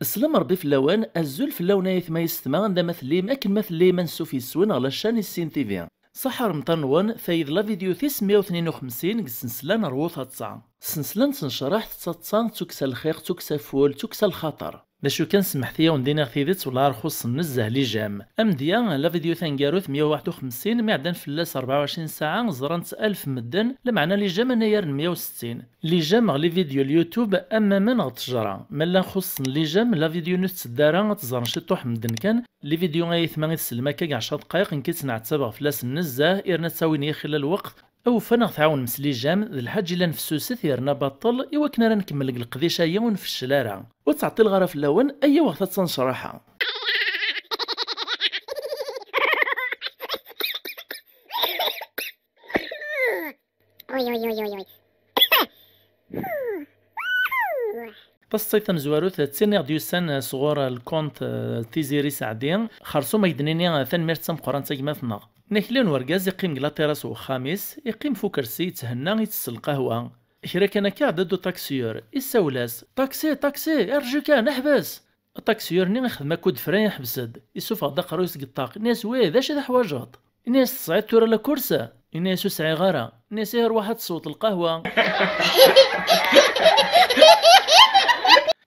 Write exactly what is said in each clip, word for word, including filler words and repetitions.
Sslam Ṛebbi fell-awen, azul fell-awen ay atma yessetma, anda ma tellim, akken ma tellim, ansuf yes-wen ɣer la chaîne Issin T V. Ṣaḥa remṭan-nwen, tayi d la vidéo tis meyya u tnin u xemsin deg ssensla n Rwu Taḍsa. Ssensla n tnecraḥt d taḍsa d tukksa lxir, d tukksa ful, d tukksa lxaṭer. D acu kan, semmḥet-iyi ad wen-d-iniɣ tidet, wellah ar xuṣṣen nezzeh les j'aime. Amedya, la vidéo taneggarut meyya u waḥed u xemsin, mi ɛeddan fell-as rebɛa u ɛecrin ssaɛa, ẓran-tt alef medden, lameɛna les j'aime anagar n meyya u settin. Les j'aime ɣer les vidéos n YouTube am waman ɣer ttejra. Ma llan xuṣṣen les j'aime, la vidéo-nni ur tetteddu ara, ad tt-ẓren ciṭuḥ medden kan. Les vidéos ay aytma i tsellem akka deg ɛecra dqayeq, nekk i ttneɛttabeɣ fell-asen nezzeh, irna ttawin-iyi xilla lweqt. Awfa neɣ tɛawnem s les j'aime, d lḥaǧ yellan fessuset yerna baṭel, i wakken ara nkemmel deg leqdic-agi ur nfeccel ara. Ur ttɛeṭṭileɣ ara fell-awen, ayyaw aɣet ad tt-necraḥa. Uy, uy, uy, uy, uy. Taseḍsayt tamezwarut d tin i ɣ-d-yusan sɣur lkunt, eh, Tiziri Seɛdi. Xersum ad k-d-nini, eh, tanemmirt d tameqqrant a gma-tneɣ. Nna-k yiwen wergaz iqqim deg la terrasse n uxxam-is, iqqim f ukersi, yetthenna, ittess lqahwa. Kra kan akka, iɛedda-d utaksiyur, issawel-as: "Taksi, taksi, irju kan, ḥbes!" Ataksiyur-nni ixdem akud fran, iḥbes-d, isuffeɣ-d aqerruy-is deg ṭṭaq, inna-yas: "Wi, d acu i teḥwaǧeḍ?" Inna-yas: "Tesɛiḍ tura la course?" Inna-yas: "Ur sɛiɣ ara." Inna-yas: "Ihi rwaḥ ad tesweḍ lqahwa."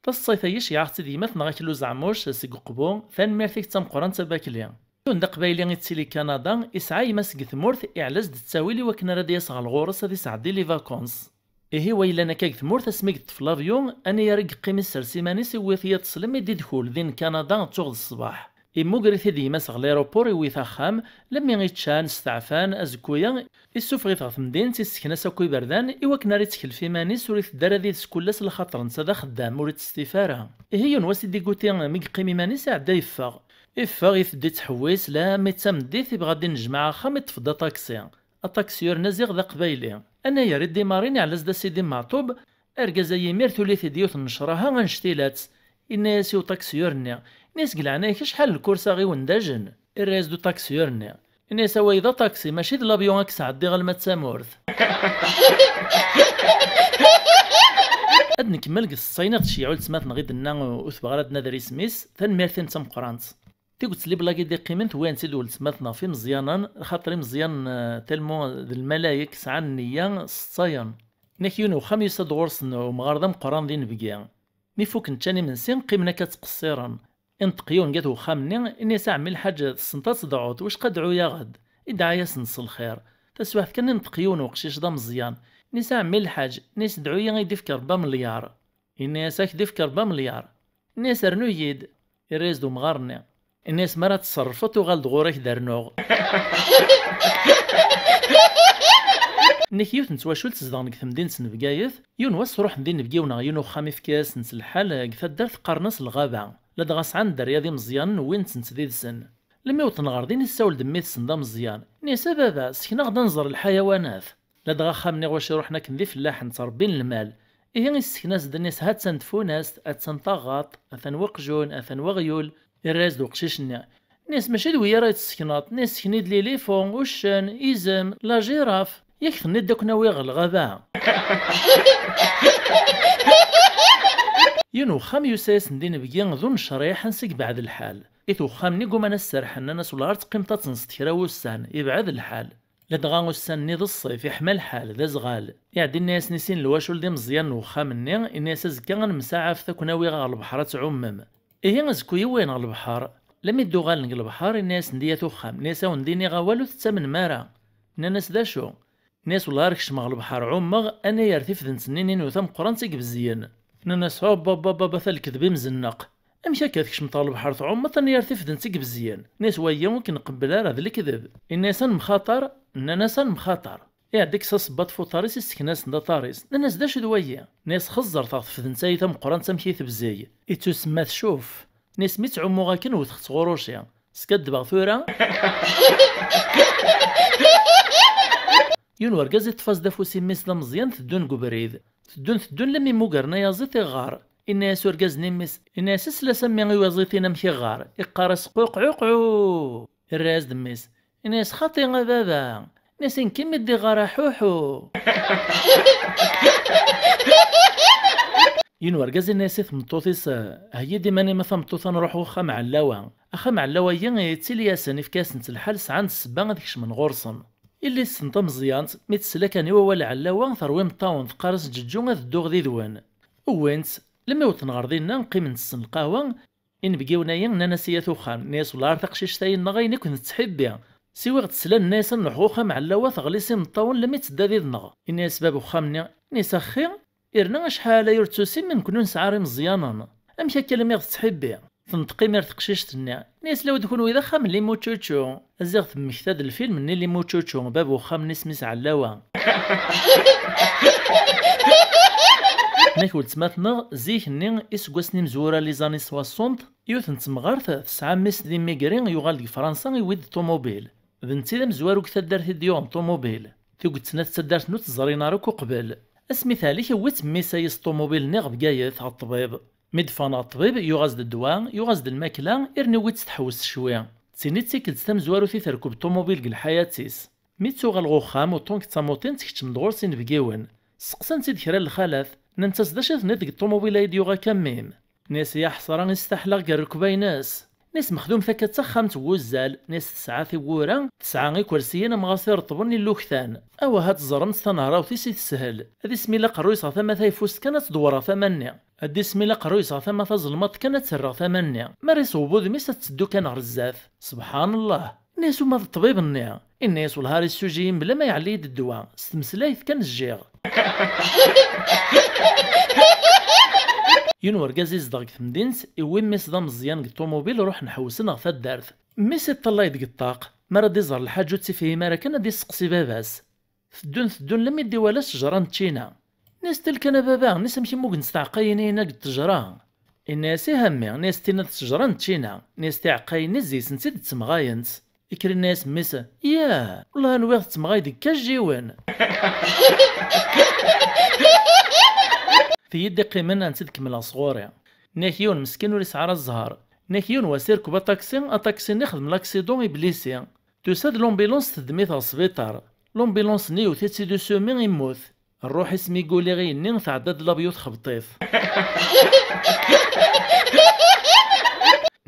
Taseḍsayt-agi ceyɛeɣ-tt-id gma-tneɣ Aklu Zeɛmuc seg Uqbu, tanemmirt-ik d tameqqrant a Bakli. Yiwen d aqbayli ittili Kanada, isɛa gma-s deg tmurt, iɛla-as-d ttawil i wakken ara d-yas ɣer ɣur-s ad isɛeddi les vacances. Ihi wa yellan akka deg tmurt, asmi yeṭṭef l'avion, anagar i yeqqim isers iman-is, iwwi-t yiḍ ṣṣlem i d-idkul din Kanada, tuɣ d ṣṣbeḥ. Immuger-it-id gma-s ɣer l'aéroport, iwwi-t axxam, lemmi i ččan, steɛfan, azekku-ya, issufeɣ-it ɣer temdint, issekn-as akk iberdan, i wakken ara ittekl f iman-is, ur iteddu ara d-ides kul ass, laxaṭer netta d axeddam, ur ittstif ara. Ihi yiwen wass i d-iguti mi yeqqim iman-is, iɛedda yeffeɣ. Iffeɣ, iteddu ittḥewwis, lammi d tameddit, ibɣa ad d-innejmaɛ axxam, iṭṭef-d aṭaksi. Aṭaksiyur-nni ziɣ d aqbayli. Anayer i d-imarin, iɛla-as-d a Sidi Meɛṭub, argaz-a yimir tuli-t-id yiwet n nnecraḥa annect-ilatt. Inna-yas i uṭaksiyur-nni, inna-yas: "Deg leɛnaya-k, acḥal n lkursa i wen-d-ajen?" Irra-yas-d uṭaksiyur-nni, inna-yas: "Away d aṭaksi, mačči d l'avion ad k-sɛeddiɣ alma d tamurt." Ad nkemmel deg teṣṣayt-nni ɣ-d-tceyyeɛ weltma-tneɣ i d-tenna ur tebɣi ara ad nader isem-is, tanemmirt-in d tameqqrant. Tiget n liblagi d-iqqimen tewwi-tent-id weltma-tneɣ f imeẓyanen, axaṭer imeẓyanen, eh, tellement d lmalayek, sɛan nniya, seṭṭayen. Nna-k yiwen uxxam yusa-d ɣur-sen umɣar d ameqqran d inebgi. Mi fukken ččan imensi, qqimen akka ttqeṣṣiren. Inṭeq yiwen n at uxxam-nni, inna-yas: "A ɛemmi lḥaǧ, tessneḍ ad tedɛuḍ, wacqa dɛu-yaɣ-d." Idɛa-yasen s lxir. Taswiɛt kan inṭeq yiwen uqcic d ameẓyan. Inna-yas: "A ɛemmi lḥaǧ," inna-yas, "dɛu-yi ad yi-d-ifk Ṛebbi amelyaṛ." Inna-yas: "Ad k-d-ifk Ṛebbi amelyaṛ." Inna-yas: "Rnu-yi-d." Irra-yas-d umɣar-nni, inna-yas: "Mi ara tṣerrfeḍ, uɣal-d ɣur-k ad d-rnuɣ." Nna-k yiwet n twacult zedɣen deg temdint n Bgayet, yiwen wass ruḥen d inebgiwen ɣer yiwen uxxam, ifka-yasen-tt lḥal deg taddart qqaren-as Lɣaba, ladɣa sɛan dderya d imeẓyanen, wwin-tent d-sen. Lemmi wwḍen ɣer din, issawel-d mmi-tsen d ameẓyan, inna-yas: "A baba, sken-aɣ-d ad nẓer lḥayawanat." Ladɣa axxam-nni ɣwac i ruḥen akken d ifellaḥen ttṛebbin lmal. Ihi issken-as-d, inna-yas: "Ha-tt-an tfunast, ha-tt-an taɣaṭ, atan weqjun, atan weɣyul." Irra-yas-d uqcic-nni, inna-yas: "Mačči d wi ara yi-tessekneḍ?" Inna-yas: "Sken-iyi-d lilifun, uccen, izem, la girafe. Yak tenniḍ-d ad ken-awiɣ ɣer lɣaba." Yiwen uxxam yusa-yasen-d inebgi d unecriḥ, ansi yebɛed lḥal. It uxxam-nni gguman ad s-serḥen, nnan-as: "Wellah ar teqqimeḍ ad tenseḍ kra wussan, yebɛed lḥal." Ladɣa ussan-nni d ṣṣif, iḥma lḥal, d azɣal. Iɛedda inna-yasen i sin lwacul d imeẓyanen n uxxam-nni, inna-yas: "Azekka ad nemsaɛaf, ad ken-awiɣ ɣer lebḥer ad tɛummem." Ihi azekku-ya wwin ɣer lebḥer. Lammi d-uɣalen deg lebḥer, inna-yasen-d i at uxxam, inna-yas: "A wen-d-iniɣ awal ur tettamnem ara." Nnan-as: "D acu?" Inna-yas: "Wellah ar kecmeɣ lebḥer ɛummeɣ, anayer tifdent-nni-inu tameqqrant i ibezyen." Nnan-as: "Hop, hop, hop, hop, ata lekdeb imzenneq. Amek akka tkecmeḍ ɣer lebḥer tɛummeḍ, anayer tifdent i ibezyen?" Inna-yas: "Wagi ur k-nqebbel ara, d lekdeb." Inna-yas: "Ad nemxaṭer?" Nnan-as: "Ad nemxaṭer." Iɛedda ikkes asebbaḍ f uṭar-is, issken-asen-d aṭar-is. Nnan-as: "D acu d wagi?" Inna-yas: "Xeẓẓret ɣer tefdent-ayi tameqqrant amek i tebzeg. Ittusemma tcuf." Inna-yas: "Mi ttɛummuɣ akken wwteɣ-tt ɣur uci. Skaddbeɣ tura." Yiwen wergaz iṭṭef-as-d afus i mmi-s d ameẓyan, teddun deg ubrid. Teddun, teddun, lammi mmugren ayaẓiḍ iɣɣar. Inna-yas urgaz-nni i mmi-s, inna-yas: "Sel-as a mmi i uyaẓiḍ-in amek iɣɣar. Iqqar-as: 'Quqɛuqɛu!'" Irra-yas-d mmi-s, inna-yas: "Xaṭi a baba, Nna-as: "I nekk mi d-iɣar aḥuḥu." Yiwen urgaz inna-as i tmeṭṭut-is: "Heyyi-d iman-im a tameṭṭut, ad nruḥ uxxam ɛellawa." Axxam ɛellawa-yi yettili-asen, ifka-asen-tt lḥal, sɛan-d ssebba ad kecmen ɣur-sen. Yelli-tsen tameẓyant, mi tesla kan i wawal ɛellawa, terwa imeṭṭawen, teqqar-as: "Ǧeǧǧu, ad dduɣ d-idwen." Wwin-tt, lemmi wwḍen ɣer dinna, qqimen tessen lqahwa. Inebgiwen-ayi nnan-as i at uxxam, nna-as: "Wellah ar taqcict-ayi-nneɣ ayen akk nettḥibbi. Siwiɣ-d slan, nna-as ad nruḥ uxxam ɛellawa, teɣli s imeṭṭawen lemmi tedda did-neɣ." Inna-as bab uxxam-nni, nna-as: "Axxi, irna acḥal ay ur d-tusim, nekkni ur nesɛi ara imeẓyanen. Amek akka lemmi ɣ-tettḥibbi?" Tenṭeq imir teqcict-nni, nna-as: "Law d kunwi d axxam n Limucucu, ziɣ temmekta-d lfilm-nni Limucucu, bab uxxam-nni isem-is Ɛellawa." Nna-ak weltma-tneɣ, zik-nni, iseggasen imezwura, les années soixante, yiwet n temɣart tesɛa mmi-s d imigri, yuɣal deg Fransa, iwwi-d ṭumubil. D netta i d amezwaru deg taddart i d-yuɣen ṭumubil. Tuget n at taddart-nni ur tt-ẓrin ara akk uqbel. Asmi tehlek, iwwi-tt mmi-s-ayi s ṭumubil-nni ɣer Bgayet, ɣer ṭṭbib. Mi d-ffɣen ɣer ṭṭbib, yuɣ-as-d ddwa, yuɣ-as-d lmakla, irni iwwi-tt tḥewwes cwi. D tin i d tikkelt tamezwarut i terkeb ṭumubil deg lḥayat-is. Mi d-tuɣal ɣer uxxam, uṭṭun deg d tamuṭint, tekcem-d ɣur-s inebgiwen. Steqsan-tt-id kra n lxalat, nnant-as: "D acu i tenniḍ deg ṭumubil ay d-yuɣ akka mmi-m?" Nna-as: "Ya ḥesra, istaḥla deg rrekba-ines." Nna-as: "Mexdumet akka d taxxamt n wuzzal." Nna-as: "Tesɛa tiwwura, tesɛa ikersiyen am ɣas ireṭben illuktan. Awah, ad teẓremt tanehrawt-is i teshel. Ad ismil aqerruy-is ɣer tama tayeffust kan, ad tdewwer ɣer tama-nni. Ad ismil aqerruy-is ɣer tama tazelmaḍt kan, ad terr ɣer tama-nni. Mi ara yesweḍ wudem-is, ad teddu kan ɣer zdat." Subḥan Llah! Nna-as: "Uma d ṭṭbib-nni?" Inna-as: "Wellah ar issuji-yi mebla ma iɛelli-yi-d ddwa, s tmeslayt kan jjiɣ." Yiwen urgaz izdeɣ deg temdint, iwwi mmi-s d ameẓyan deg ṭumubil, ruḥen ḥewsen ɣer taddart. Mmi-s iṭṭalay deg ṭṭaq, mi ara d-iẓer lḥaǧa ur tt-ifhim ara kan, ad d-isteqsi baba-s. Teddun, teddun, lammi d-iwala ttejra n ččina. Nna-as: "Tel kan a baba, nna-as, amek i mmugen s tɛeqqayin-ihin deg ttejra?" Inna-as: "Ih a mmi," nna-as, "tinna d ttejra n ččina." Nna-as: "Tiɛeqqayin-nni zzi-sent-id d temɣayent." Ikker inna-as mmi-s: "Yah, wellah nwiɣ d temɣay deg kajjiwen." Tiyi d-iqqimen ad tt-id-kemmleɣ sɣur-i. Nna-ak yiwen meskin ur isɛi ara zzher. Nna-ak yiwen wass irkeb aṭaksi, aṭaksi-nni ixdem laksiḍun iblisi. Tusa-d l'ambulance, teddem-it ɣer sbiṭar. L'ambulance-nni yewwet-itt-id usumi, immut. Rruḥ-is mi yuli igenni, tɛedda-d labyu txebṭ-it.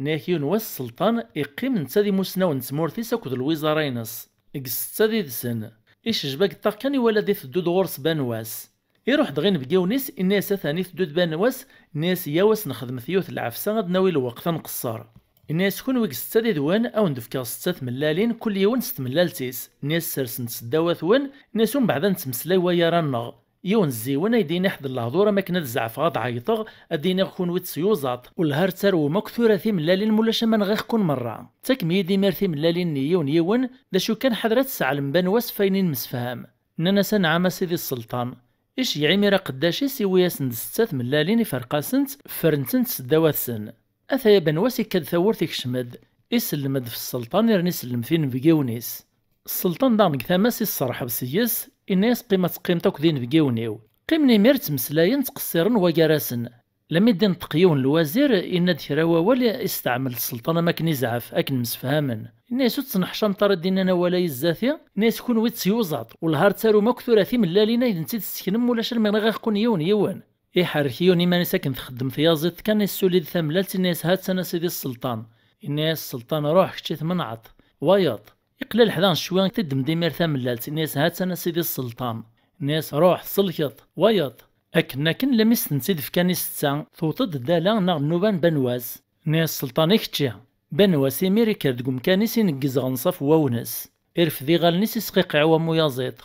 Nna-ak yiwen wass Sselṭan iqqim netta d imusnawen n tmurt-is akked lwiẓara-ines. Deg ssetta did-sen. Icejba deg ṭṭaq kan, iwala-d iteddu-d ɣur-s Banwas. Iruḥ-d ɣer inebgiwen-is, inna-yas: "Atan iteddu-d Banwas." Inna-yas: "Yyaw ad s-nexdmet yiwet n lɛefsa, ad nawi lweqt ad nqeṣṣer." Inna-yas: "Kunwi deg ssetta did-wen, ad wen-d-fkeɣ ssetta tmellalin, kul yiwen s tmellalt-is." Inna-yas: "Sersen-t seddaw-atwen." Inna-yas: "Umbeɛd ad nettmeslay wayar-nneɣ. Yiwen zzi-wen ay d-yini ḥedd n lehdur, am akken ad zeɛfeɣ ad ɛeyṭeɣ, ad d-iniɣ kunwi d tyuẓaṭ. Wellah ar tarwem akk tura timellalin, mulac aman ɣiɣ-kun merra. Ttakem-iyi-d imir timellalin-nni yiwen yiwen, d acu kan ḥader ad tseɛlem Banwas ɣef wayen i nemsefham." Nnan-as: "Anɛam a sidi sselṭan." Iceggeɛ imir aqeddac-is, iwwi-yasen-d setta tmellalin, iferq-asen-tt, ffren-tent seddaw-atsen. Ataya Banwas ikka-d tawwurt, ikcem-d, isellem-d f sselṭan, irni isellem-t inebgiwen-is. Sselṭan daɣen deg tama-s isserḥeb seg-s, inna-yas: "Qqim ad teqqimeḍ akked inebgiwen-iw." Qqimen imir ttmeslayen, ttqeṣṣiren wagar-asen. Lammi d-inṭeq yiwen lwazir, inna-d kra wawal, isteɛmel sselṭan am akken izɛef, akken msefhamen. Inna-yas: "Ur tettneḥcameḍ ara d-innan awal-a i zdat-i?" Inna-yas: "Kunwi d tyuẓaṭ, wellah ar tarum akk tura timellalin ay d-nett-id-tesseknem, ulac almi ɣiɣ-kun yiwen yiwen." Iḥerrek yiwen iman-is akken txeddem tyaziḍt kan, issuli-d tamellalt, inna-yas: "Ha-tt-an a sidi sselṭan." Inna-yas sselṭan: "Ruḥ kečč i tmenɛeḍ. Wayeḍ." Iqla leḥdaɣ n ccwi, teddem-d imir tamellalt, inna-yas: "Ha-tt-an a sidi sselṭan." Inna-yas: "Ruḥ, tselkeḍ, wayeḍ." Akken akken, lammi s-tent-id-fkan i setta, tewweḍ-d ddala neɣ nnuba n Banwas. Inna-yas sselṭan: "I kečči." Banwas imir ikker deg umkan-is, ineggez ɣer nnṣaf n wawnes. Irfed iɣallen-is, isqiqiɛ am uyaziḍ.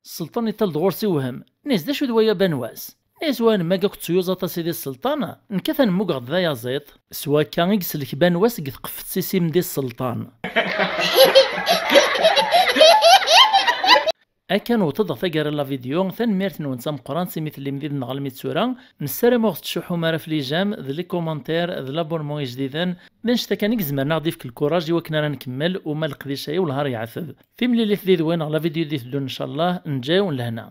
Sselṭan iṭal-d ɣur-s iwhem. Inna-yas: "D acu d waya Banwas?" Inna-yas: "Wa nemmag akked tyuẓaṭ a sidi sselṭan, nekk atan mmugeɣ-d d ayaẓiḍ." S wakka i islek Banwas deg tqeffet-is imdi sselṭan. Akka newweḍ-d ɣer taggara n la vidéo, tanemmirt-nwen d tameqqrant imi tellim did-neɣ almi d tura. Nessaram ur ɣ-tettcuḥḥum ara f les j'aime, d les commentaires, d l'abonnement ijdiden. D annect-a kan i izemren ad aɣ-d-ifk lkuraj i wakken ara nkemmel, uma leqdic-agi wellah ar yeɛteb. Timlilit did-wen ɣer la vidéo d-iteddun, ncallah, nǧa-yawen lehna.